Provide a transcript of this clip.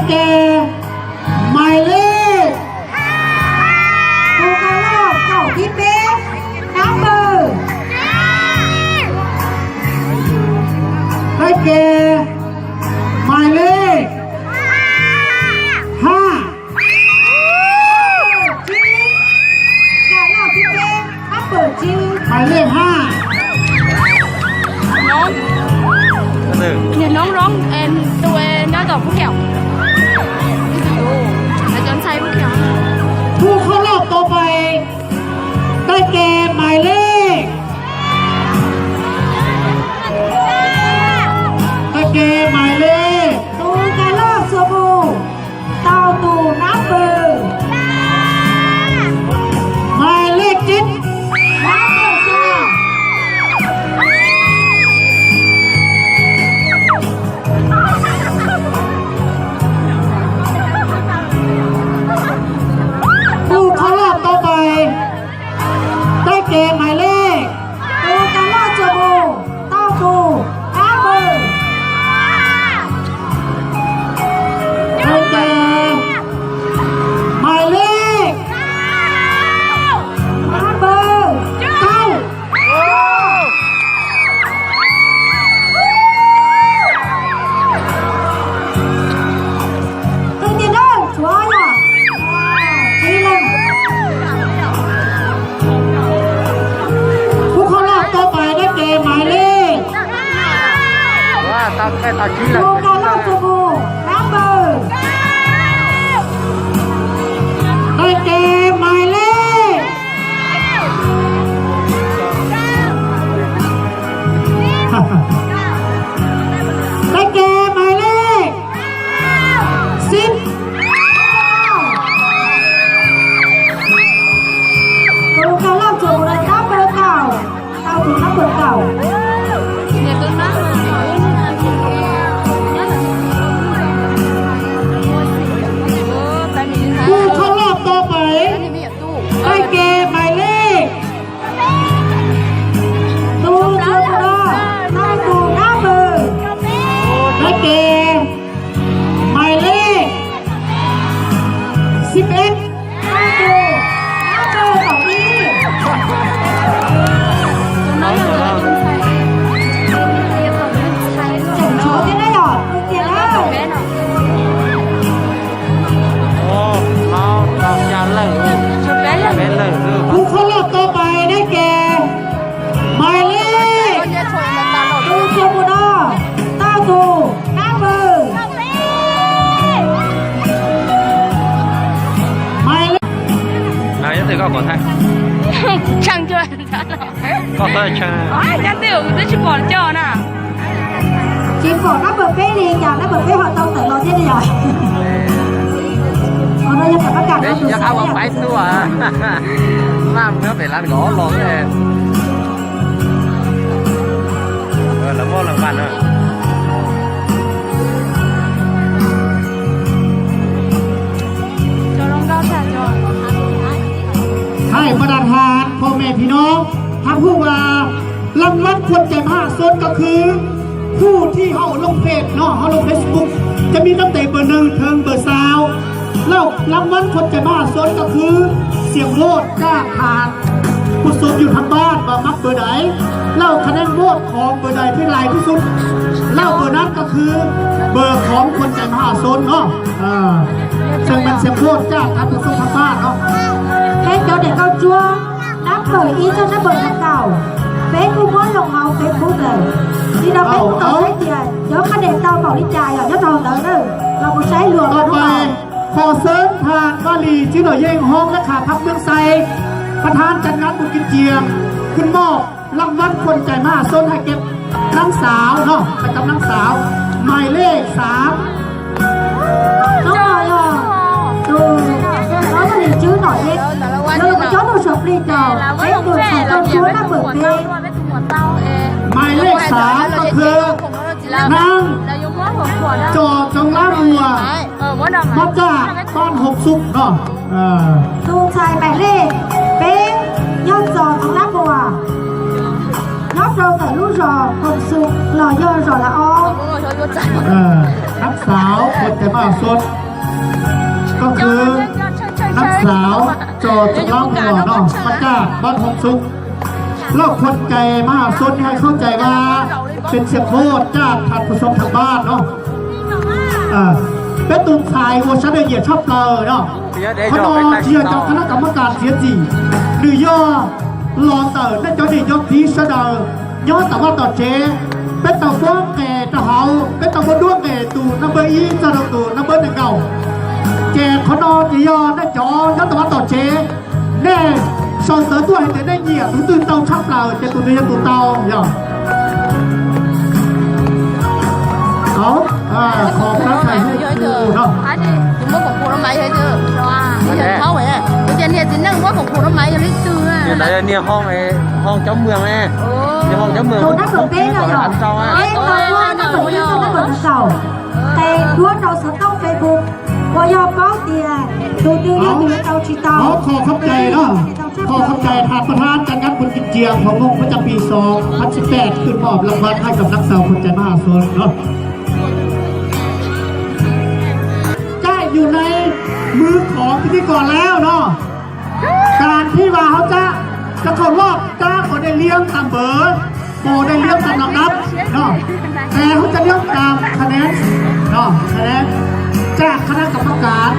Ke, maiv lej, tus koj loj kaum thib peb, nab npawg. Teb ke, maiv lej, haj. Maiv lej haj. Niam Hnoob Roob, tus nyob tom Phú Thiệu. Tus ntxhais Phú Thiệu. Tus koj loj tau pais, teb ke maiv lej. Teb ke maiv lej. Tus koj loj txhua mus, tau tus nab npawg. Maiv lej tsib, nab npawg xya. Tus koj loj tau pais, teb ke maiv lej. Tus koj loj txhua mus, tau tus nab npawg. Teb ke maiv lej, nab npawg kaum. Tus tiag dawb tshuav yog tsib leej. Tus koj loj tau pais, teb ke maiv lej. Tus koj loj txhua mus, nab npawg. Teb ke maiv lej. Teb ke maiv lej xib. Tus koj loj txhua mus, nab npawg kaum. Tau tus nab npawg kaum. Tus koj loj tau pais, teb ke maiv lej. Tus txhua tus no, tau tus nab npawg. Teb ke maiv lej xib peb. Tau tus nab npawg kaum ib. Tseem tshuav thiab na yom, tus tiag na. Tus koj loj tau pais, teb ke maiv lej. Tus txhua tus no, tau tus nab npawg. Maiv lej. Koj tau, kuv twb tsis pom coj na. Tsis pom nab npawg peb li, cas nab npawg peb ho tau tawm los thiab li yom? Qhov no yog pab kam no tus xav thiab. Maj mus nyob pem lab nkawd ob los. Hais บรรดาท่าน พ่อแม่พี่น้อง ท่านผู้ว่า รางวัลขวัญใจมหาชนก็คือ ผู้ที่เฮาลงเพจเนาะ เฮาลง Facebook จะมีตั้งแต่เบอร์หนึ่งถึงเบอร์ซาว แล้วรางวัลขวัญใจมหาชนก็คือ เสียงโหวตจากทางผู้ชมอยู่ทางบ้านว่ามักเบอร์ใด แล้วคะแนนโหวตของเบอร์ใดที่หลายที่สุด แล้วเบอร์นั้นก็คือเบอร์ของขวัญใจมหาชนเนาะ เออ ซึ่งเป็นเสียงโหวตจากท่านผู้ชมทางบ้านเนาะ Peb cov niam nkauj ntsuab, nab npawg ib txog nab npawg nees nkaum, peb kuj muab los hauv Facebook lawm. Nim no peb kuj tau saib tias cov qhab niam tau npaum li cas yom, nyob rau hauv ntawd na, los mus saib luag.ต่อไป ขอเชิญท่านวาลี ชื่อหน่อยเย่ง รองเลขาพรรคเมืองไซ ประธานจัดงานบุญกินเจียง ขึ้นมอบรางวัลขวัญใจมหาชนให้แก่นางสาวเนาะ ประจำนางสาว หมายเลขสาม Cov no yog tus, cov no yog Vali Tswb Nom Yeej, yog cov nug sawv plig rau peb tus thaum tau suab nab npawg peb. หมายเลขสาม ก็คือนางจอจงล้าบัว มาจากบ้านหกสุขเนาะ Tus ntxhais หมายเลข peb yog Txos Txoov Lab Muas, nyob Rau ntawm lub zos Hoo Xu los yog zos Lav Ob. นักสาวคนใจมหาชน ก็คือ นักสาวจอมล้างหัวเนาะ มาจากบ้านโฮงซุก แล้วคนใจมหาชนนี่ให้เข้าใจว่าเป็นเสียงโหวตจากท่านผู้ชมทางบ้านเนาะ Peb tus ntxhais uas sawv daws nyiam tshaj plaws no, qhov no tsis yog cov kab kab kam mab kas txiav txim, nws yog los ntawm nej cov niam cov txiv sawv daws nyob tom vaj tom tsev. Peb tau muab nqes rau hauv, peb tau muab duab nqes tus nab npawb ib txog rau tus nab npawb nees nkaum. Ces qhov no ces yog nej cov nyob tom vaj tom tsev, nej sau ntawv tuaj hais tias nej nyiam tus twg tau tshaj plaws ces tus ntawd yog tus tau yog. Qhov pab thais no, niag hoo, hoo cov muag, niag hoo cov muag, tus nab npawb peb no yog, peb tau muab nab npawb ib txog nab npawb nees nkaum nqes duab rau xov tooj Facebook uas yog paub tias tus twg yog tus tau tsis tau. Khov khov cai no, khov khov cai tham pab thab caj ngab kun kim cias hauv moos pab caj pis xov pab tsis tes khwj mom laj pab thaj cov nab xaus khov cai mab has xua no. Các bạnอยู่ในมือของพิธีกรแล้วเนาะ การที่ว่าเขาจะจะเข้ารอบ các bạn có thể เรียงตามเบอร์ có thể เรียงตามลำดับเนาะ แต่เขาจะเรียงตามคะแนนเนาะ คะแนนจากคณะกรรมการ